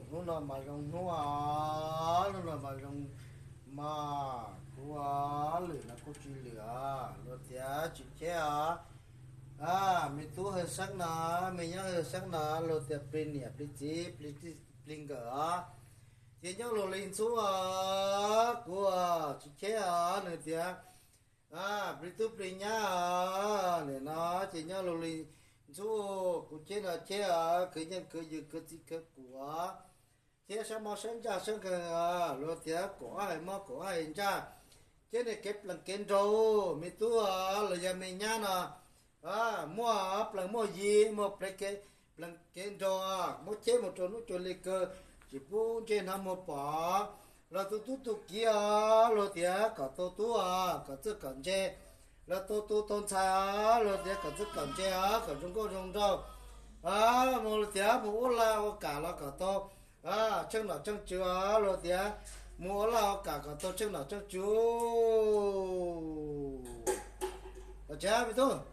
Hnub no mas zoo hnub, hnub no mas zoo mas kuv lwm no kuj tsis lwm os, luag tias tsis cheb os. Me tub Hawj Xeeb no, me nyab Hawj Xeeb no, luag tias plig niam plig txiv plig nkawm os. Ces nyob luag li ntxub os, kuv tsis cheb os, nws tias plig tub plig nyab os, nim no ces nyob luag li ntxub, kuv cheb no cheb os, khwv nyiaj khwv ywg khwv txiv khwv kum os, thiab saib mob saib ntsaj saib nkeeg os, luag tias kaum ob hais mob kaum ob hais ntsaj, cheb niag kev plees kev nraug, me tub los yog me nyab no, muaj plees muaj yi, muaj plees kev nraug, muab cheb mus rau hnub cuag li kawg, tsis pub ntsej hnov muag pom. Los tu tub tu kiv os, luag tias kom tu tub os, kom txawj kom ntse. Los tu tub tu ntxhais os, luag tias kom txawj kom ntse os, kom zoo nkauj zoo nraug. Mus tias mus ua laj ua kam los kom tau tsheej nom tsheej tswv os, luag tias mus ua laj ua kam kom tau tsheej nom tsheej tswv. Los tsev me tub.